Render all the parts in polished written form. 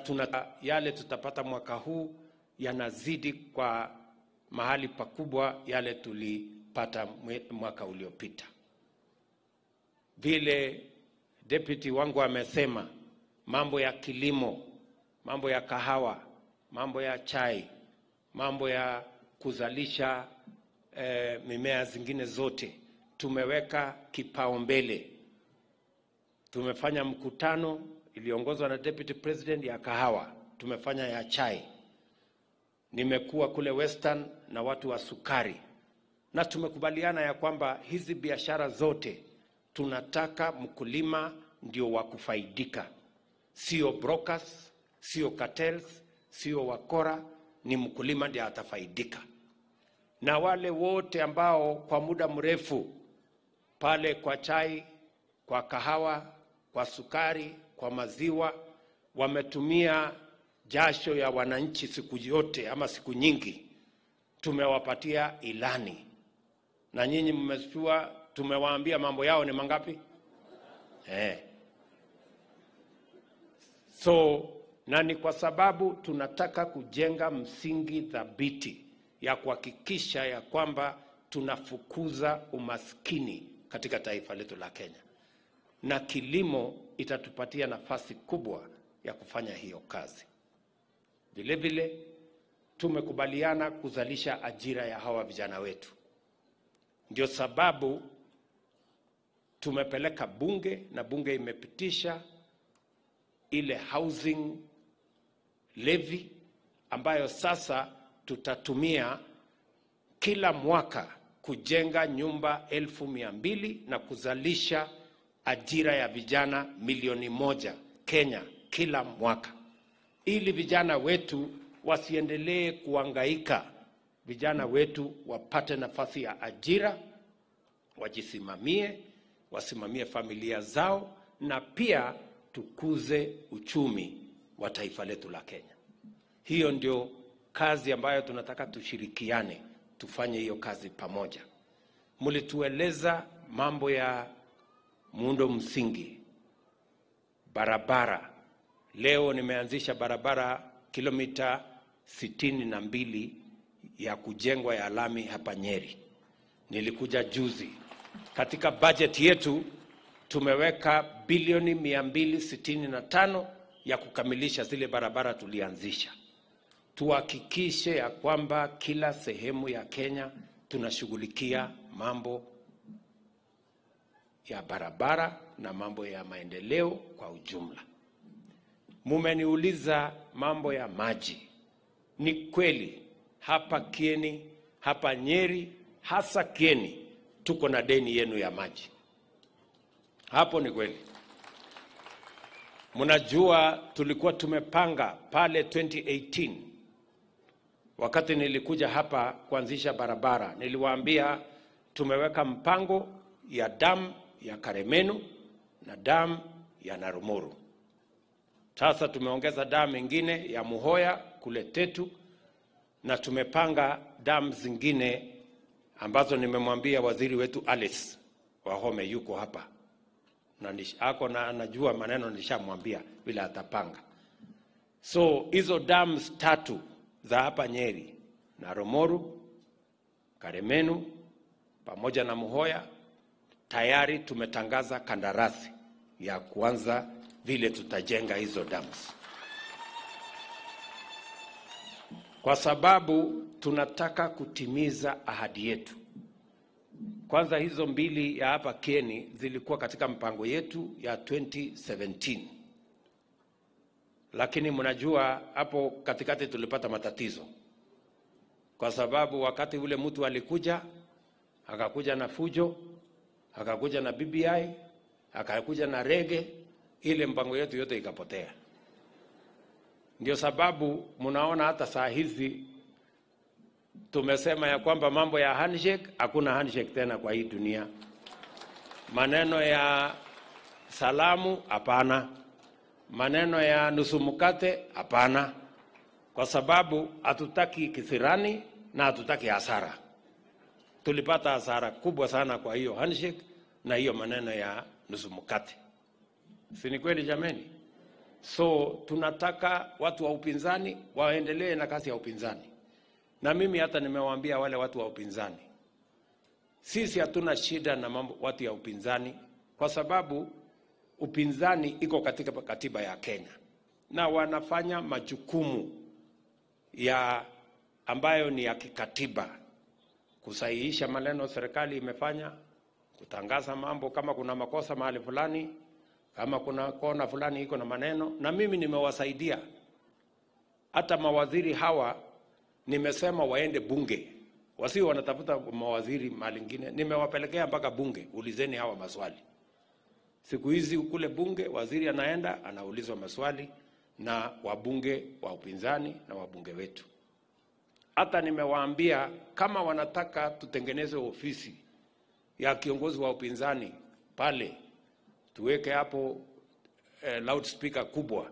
tuna yale tutapata mwaka huu yanazidi kwa mahali pakubwa yale tulipata mwaka uliopita. Vile deputy wangu amesema, mambo ya kilimo, mambo ya kahawa, mambo ya chai, mambo ya kuzalisha mimea zingine zote tumeweka kipaumbele. Tumefanya mkutano iliongozwa na Deputy President ya kahawa, tumefanya ya chai. Nimekuwa kule Western na watu wa sukari, na tumekubaliana ya kwamba hizi biashara zote tunataka mkulima ndio wa kufaidika, sio brokers, sio cartels, sio wakora, ni mkulima ndiye atafaidika. Na wale wote ambao kwa muda mrefu pale kwa chai, kwa kahawa, kwa sukari, kwa maziwa wametumia jasho ya wananchi siku yote ama siku nyingi, tumewapatia ilani. Na nyinyi mmesikia tumewaambia mambo yao ni mangapi? So, na ni kwa sababu tunataka kujenga msingi thabiti ya kuhakikisha ya kwamba tunafukuza umaskini katika taifa letu la Kenya. Na kilimo itatupatia nafasi kubwa ya kufanya hiyo kazi. Vile vile tumekubaliana kuzalisha ajira ya hawa vijana wetu. Ndio sababu tumepeleka bunge na bunge imepitisha ile housing levy ambayo sasa tutatumia kila mwaka kujenga nyumba 200,000 na kuzalisha ajira ya vijana 1,000,000 Kenya kila mwaka, ili vijana wetu wasiendelee kuhangaika, vijana wetu wapate nafasi ya ajira, wajisimamie, wasimamie familia zao, na pia tukuze uchumi wa taifa letu la Kenya. Hiyo ndio kazi ambayo tunataka tushirikiane, tufanye hiyo kazi pamoja. Mlitueleza mambo ya muundo msingi, barabara. Leo nimeanzisha barabara kilomita 62 ya kujengwa ya lami hapa Nyeri. Nilikuja juzi. Katika budget yetu tumeweka bilioni 265 ya kukamilisha zile barabara tulianzisha. Tuhakikishe ya kwamba kila sehemu ya Kenya tunashughulikia mambo ya barabara na mambo ya maendeleo kwa ujumla. Mumeniuliza mambo ya maji. Ni kweli hapa Kieni, hapa Nyeri, hasa Kieni tuko na deni yenu ya maji. Hapo ni kweli. Mnajua tulikuwa tumepanga pale 2018 wakati nilikuja hapa kuanzisha barabara, niliwaambia tumeweka mpango ya dam ya Karemenu na dam ya Narumoru. Sasa tumeongeza dam nyingine ya Muhoya kule Tetu, na tumepanga dam zingine ambazo nimemwambia waziri wetu Alice Wahome yuko hapa na ako na anajua maneno nilishamwambia bila atapanga. So hizo dams 3 za hapa Nyeri, Narumoru, Karemenu pamoja na Muhoya, tayari tumetangaza kandarasi ya kuanza vile tutajenga hizo dams. Kwa sababu tunataka kutimiza ahadi yetu. Kwanza hizo 2 ya hapa Kieni zilikuwa katika mpango yetu ya 2017. Lakini mnajua hapo katikati tulipata matatizo. Kwa sababu wakati ule mtu alikuja, akakuja na fujo, akakuja na BBI, akakuja na rege, ile mpango yetu yote ikapotea. Ndio sababu mnaona hata saa hizi tumesema ya kwamba mambo ya handshake, hakuna handshake tena kwa hii dunia. Maneno ya salamu, hapana. Maneno ya nusu mkate, hapana. Kwa sababu hatutaki kisirani na hatutaki hasara. Tulipata hasara kubwa sana kwa hiyo handshake na hiyo maneno ya nusu mkate. Si ni kweli jameni? So tunataka watu wa upinzani waendelee na kazi ya upinzani. Na mimi hata nimewaambia wale watu wa upinzani, sisi hatuna shida na mambo watu ya upinzani, kwa sababu upinzani iko katika katiba ya Kenya na wanafanya majukumu ya ambayo ni ya kikatiba, kusahihisha maneno serikali imefanya, kutangaza mambo kama kuna makosa mahali fulani, kama kuna kona fulani iko na maneno. Na mimi nimewasaidia hata mawaziri hawa, nimesema waende bunge, wasio wanatafuta mawaziri mahali ingine, nimewapelekea mpaka bunge, ulizeni hawa maswali. Siku hizi kule bunge waziri anaenda anaulizwa maswali na wabunge wa upinzani na wabunge wetu. Hata nimewaambia kama wanataka tutengeneze ofisi ya kiongozi wa upinzani pale, tuweke hapo loudspeaker kubwa,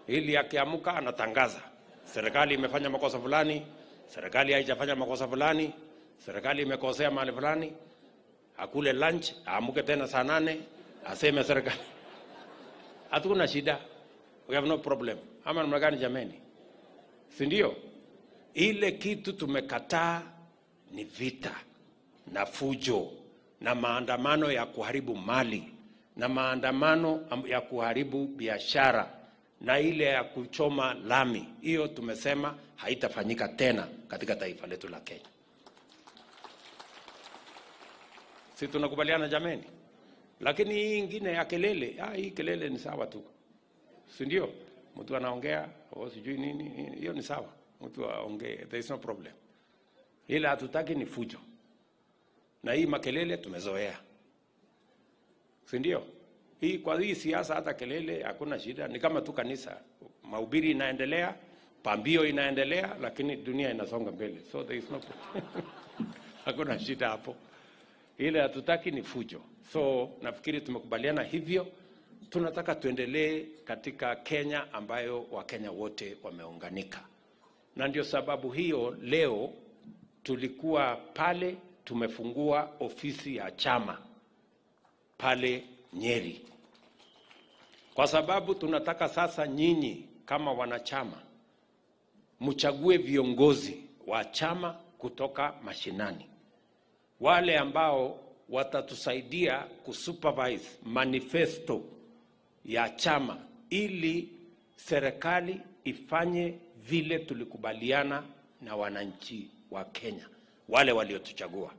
ili akiamka anatangaza serikali imefanya makosa fulani, serikali haijafanya makosa fulani, serikali imekosea mahali fulani. Akule lunch, aamuke tena saa 8, aseme serikali. Hatuna shida. We have no problem. Ama namna gani jameni? Si ndio? Ile kitu tumekataa ni vita na fujo na maandamano ya kuharibu mali na maandamano ya kuharibu biashara na ile ya kuchoma lami. Hiyo tumesema haitafanyika tena katika taifa letu la Kenya. Si tunakubaliana jameni? Lakini hii ingine ya kelele, hii kelele ni sawa tu. Si ndio? Mtu anaongea, sijui nini, hiyo ni sawa. Mtu aongee, there is no problem. Ila hatutaki ni fujo. Na hii makelele tumezoea. Si ndio? Hii kwa hii siasa hata kelele hakuna shida, ni kama tu kanisa. Mahubiri inaendelea, pambio inaendelea, lakini dunia inasonga mbele. So there is no problem. Hakuna shida hapo. Ile hatutaki ni fujo. So nafikiri tumekubaliana hivyo. Tunataka tuendelee katika Kenya ambayo Wakenya wote wameunganika. Na ndio sababu hiyo leo tulikuwa pale tumefungua ofisi ya chama pale Nyeri. Kwa sababu tunataka sasa nyinyi kama wanachama mchague viongozi wa chama kutoka mashinani, wale ambao watatusaidia kusupervise manifesto ya chama ili serikali ifanye vile tulikubaliana na wananchi wa Kenya, wale waliotuchagua.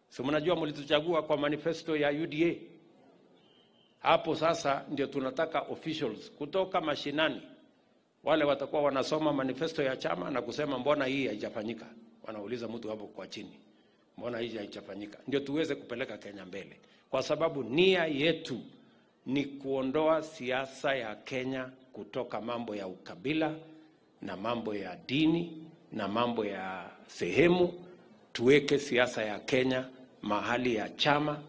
So mnajua mlituchagua kwa manifesto ya UDA. Hapo sasa ndio tunataka officials kutoka mashinani, wale watakuwa wanasoma manifesto ya chama na kusema mbona hii haijafanyika. Wanauliza mtu hapo kwa chini, mbona hii haijafanyika? Ndio tuweze kupeleka Kenya mbele. Kwa sababu nia yetu ni kuondoa siasa ya Kenya kutoka mambo ya ukabila na mambo ya dini na mambo ya sehemu. Tuweke siasa ya Kenya mahali ya chama,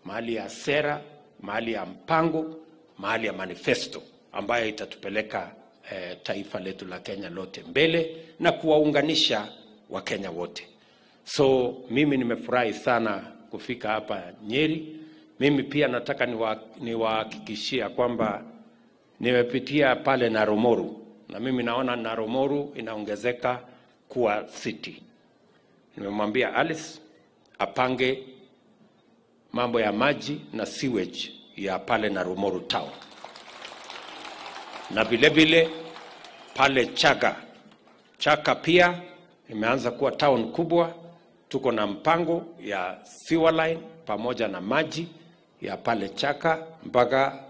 mahali ya sera, mahali ya mpango, mahali ya manifesto ambayo itatupeleka taifa letu la Kenya lote mbele na kuwaunganisha Wakenya wote. So mimi nimefurahi sana kufika hapa Nyeri. Mimi pia nataka niwahakikishia kwamba nimepitia pale Naromoru, na mimi naona Naromoru inaongezeka kuwa city. Nimemwambia Alice apange mambo ya maji na sewage ya pale Naromoru town. Na vile vile pale Chaka. Chaka pia imeanza kuwa town kubwa. Tuko na mpango ya sewer line pamoja na maji ya pale Chaka mpaka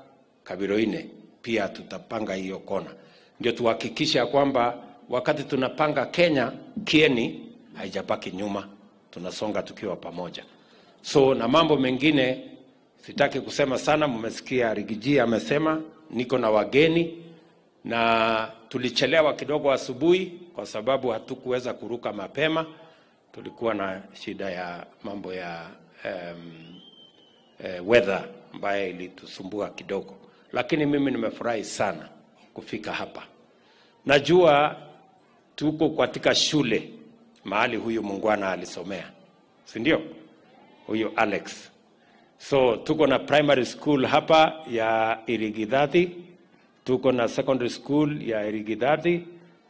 Kabiroine. Pia tutapanga hiyo kona. Ndio tuhakikisha kwamba wakati tunapanga Kenya, Kieni haijabaki nyuma. Tunasonga tukiwa pamoja. So na mambo mengine sitaki kusema sana. Mmesikia Rigiji amesema niko na wageni, na tulichelewa kidogo asubuhi kwa sababu hatukuweza kuruka mapema. Tulikuwa na shida ya mambo ya weather ambayo ilitusumbua kidogo. Lakini mimi nimefurahi sana kufika hapa. Najua tuko katika shule mahali huyu mungwana alisomea, si ndio? Huyu Alex. So tuko na primary school hapa ya Irigithathi, tuko na secondary school ya Irigithathi,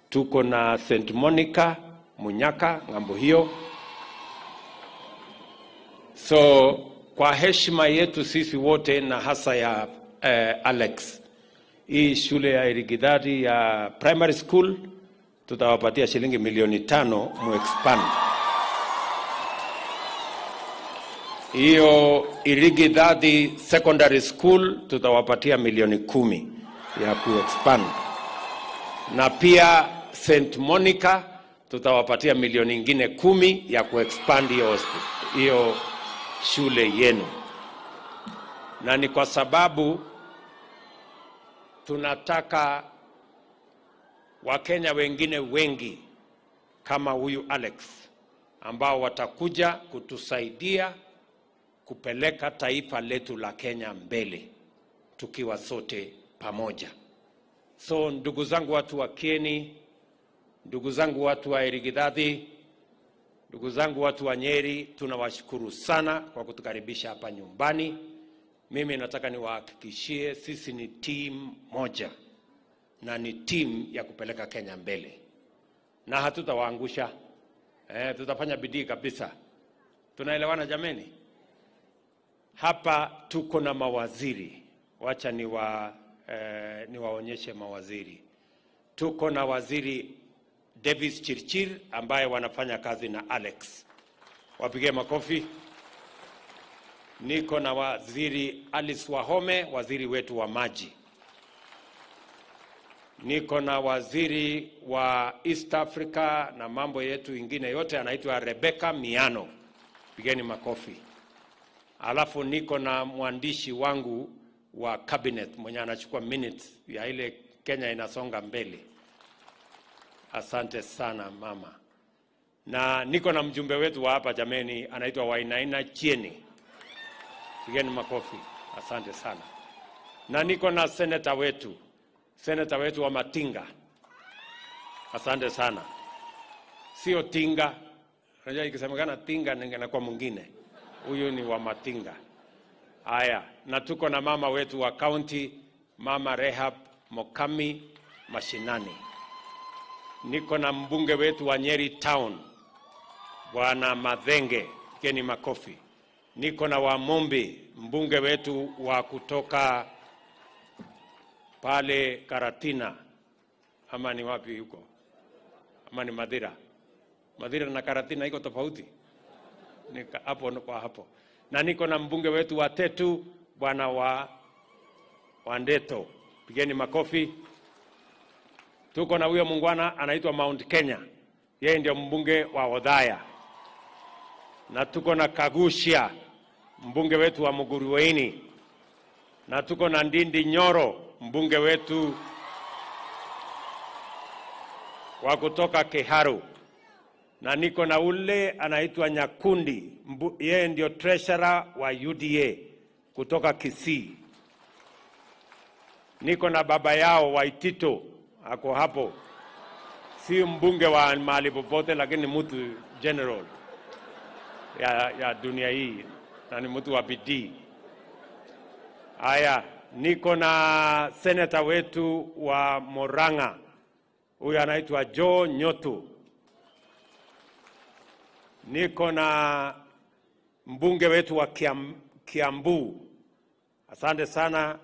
tuko na St. Monica Munyaka ng'ambo hiyo. So kwa heshima yetu sisi wote na hasa ya Alex, hii shule ya Irigithathi ya primary school tutawapatia shilingi milioni 5 mu expand. Hiyo Irigithathi secondary school tutawapatia milioni 10 ya ku expand. Na pia St. Monica tutawapatia milioni ingine 10 ya ku expand hiyo shule yenu. Na ni kwa sababu tunataka Wakenya wengine wengi kama huyu Alex ambao watakuja kutusaidia kupeleka taifa letu la Kenya mbele tukiwa sote pamoja. So ndugu zangu watu wa Kieni, ndugu zangu watu wa Irigithathi, ndugu zangu watu wa Nyeri, tunawashukuru sana kwa kutukaribisha hapa nyumbani. Mimi nataka niwahakikishie sisi ni team moja na ni team ya kupeleka Kenya mbele. Na hatutawaangusha. Tutafanya bidii kabisa. Tunaelewana jameni? Hapa tuko na mawaziri. Wacha niwaonyeshe mawaziri. Tuko na waziri Davis Chirchir ambaye wanafanya kazi na Alex. Wapige makofi. Niko na waziri Alice Wahome, waziri wetu wa maji. Niko na waziri wa East Africa na mambo yetu ingine yote, anaitwa Rebecca Miano. Pigeni makofi. Alafu niko na mwandishi wangu wa cabinet mwenye anachukua minutes ya ile Kenya inasonga mbele. Asante sana mama. Na niko na mjumbe wetu wa hapa jameni, anaitwa Wainaina Chieni. Pigeni makofi. Asante sana. Na niko na senator wetu, senator wetu wa Matinga. Asante sana. Sio Tinga. Unajua ikisemekana Tinga ningekuwa mwingine. Huyu ni wa Matinga. Haya, na tuko na mama wetu wa county, Mama Rehab Mokami Mashinani. Niko na mbunge wetu wa Nyeri Town, Bwana Mathenge, pigeni makofi. Niko na Wamombi, mbunge wetu wa kutoka pale Karatina, ama ni wapi huko? Ama ni Madhira? Madhira na Karatina iko tofauti. Ni hapo kwa hapo. Na niko na mbunge wetu wa Tetu, Bwana wa Wandeto. Pigeni makofi. Tuko na huyo mungwana anaitwa Mount Kenya. Yeye ndio mbunge wa Othaya. Na tuko na Kagushia, mbunge wetu wa Mugurueni. Na tuko na Ndindi Nyoro, mbunge wetu wa kutoka Kiharu. Na niko na ule anaitwa Nyakundi, yeye ndio treasurer wa UDA kutoka Kisii. Niko na baba yao Waitito, ako hapo. Si mbunge wa mahali popote, lakini mtu general ya dunia hii, na ni mtu wa bidii. Haya, niko na senator wetu wa Murang'a, huyu anaitwa Joe Nyotu. Niko na mbunge wetu wa Kiambu. Asante sana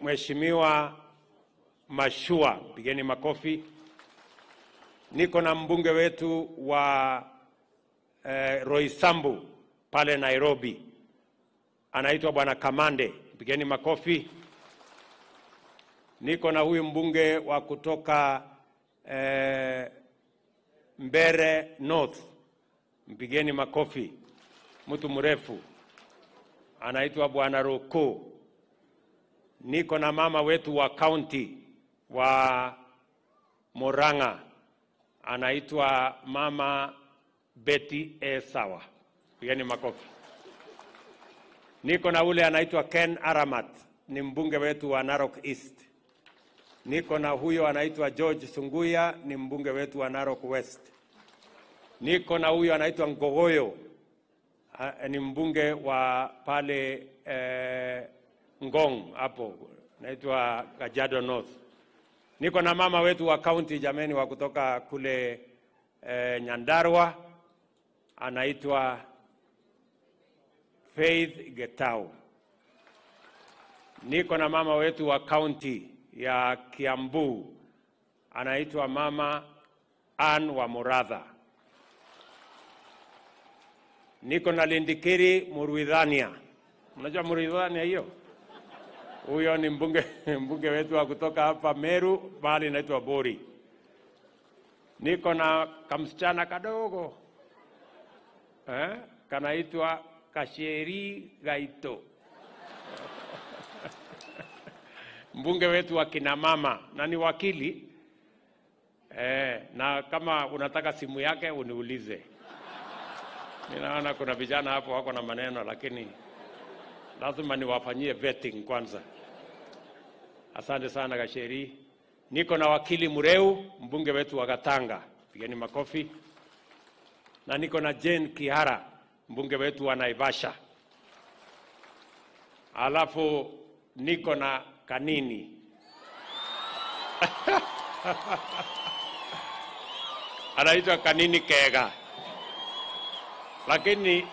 Mheshimiwa Mashua, pigeni makofi. Niko na mbunge wetu wa Roysambu pale Nairobi, anaitwa Bwana Kamande, pigeni makofi. Niko na huyu mbunge wa kutoka Mbere North, mpigeni makofi, mtu mrefu, anaitwa Bwana Roko. Niko na mama wetu wa county wa Murang'a, anaitwa Mama Betty Esawa, pigeni makofi. Niko na ule anaitwa Ken Aramat, ni mbunge wetu wa Narok East. Niko na huyo anaitwa George Sunguya, ni mbunge wetu wa Narok West. Niko na huyo anaitwa Ngogoyo, Ni mbunge wa pale Ngong hapo, naitwa Kajiado North. Niko na mama wetu wa county jameni, wa kutoka kule Nyandarua, anaitwa Faith Getau. Niko na mama wetu wa county ya Kiambu, anaitwa Mama Ann wa Muratha. Niko na Lindikiri Muruithania. Mnajua Muruithania hiyo? Huyo ni mbunge wetu wa kutoka hapa Meru, bali inaitwa Bori. Niko na kamsichana kadogo, kanaitwa Kasheri Gaito. Mbunge wetu wa kina mama na ni wakili. Na kama unataka simu yake uniulize. Ninaona kuna vijana hapo wako na maneno, lakini lazima niwafanyie vetting kwanza. Asante sana Kasheri. Niko na wakili Mureu, mbunge wetu wa Gatanga. Pigeni makofi. Na niko na Jane Kihara, mbunge wetu wa Naivasha. Alafu niko na Kanini. Anaitwa Kanini Kega. Lakini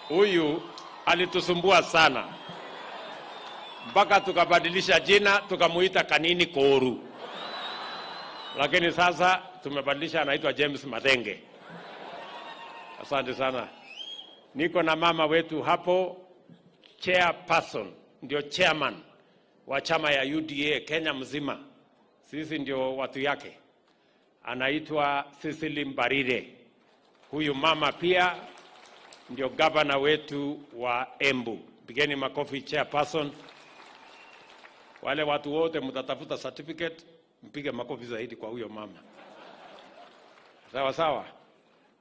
huyu alitusumbua sana mpaka tukabadilisha jina tukamuita Kanini Koru. Lakini sasa tumebadilisha, anaitwa James Mathenge. Asante sana. Niko na mama wetu hapo, chairperson, ndio chairman wa chama ya UDA Kenya mzima. Sisi ndio watu yake. Anaitwa Cecily Mbarire. Huyu mama pia ndio governor wetu wa Embu. Pigeni makofi chairperson. Wale watu wote mtatafuta certificate, mpige makofi zaidi kwa huyo mama. Sawa sawa.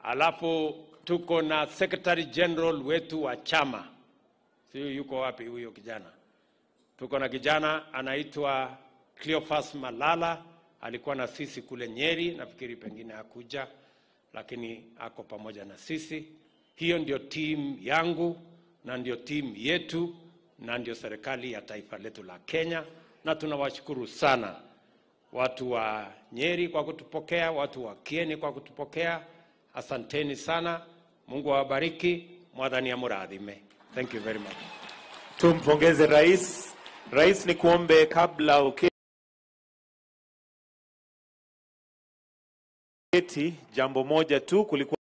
Alafu tuko na Secretary General wetu wa chama. Sio yuko wapi huyo kijana? Tuko na kijana anaitwa Cleophas Malala, alikuwa na sisi kule Nyeri, nafikiri pengine hakuja, lakini ako pamoja na sisi. Hiyo ndio team yangu na ndio team yetu na ndio serikali ya taifa letu la Kenya, na tunawashukuru sana watu wa Nyeri kwa kutupokea, watu wa Kieni kwa kutupokea. Asanteni sana. Mungu awabariki. Mwathani amurathime. Thank you very much. Tumpongeze rais. Rais, ni kuombe kabla uketi jambo moja tu. Kulikuwa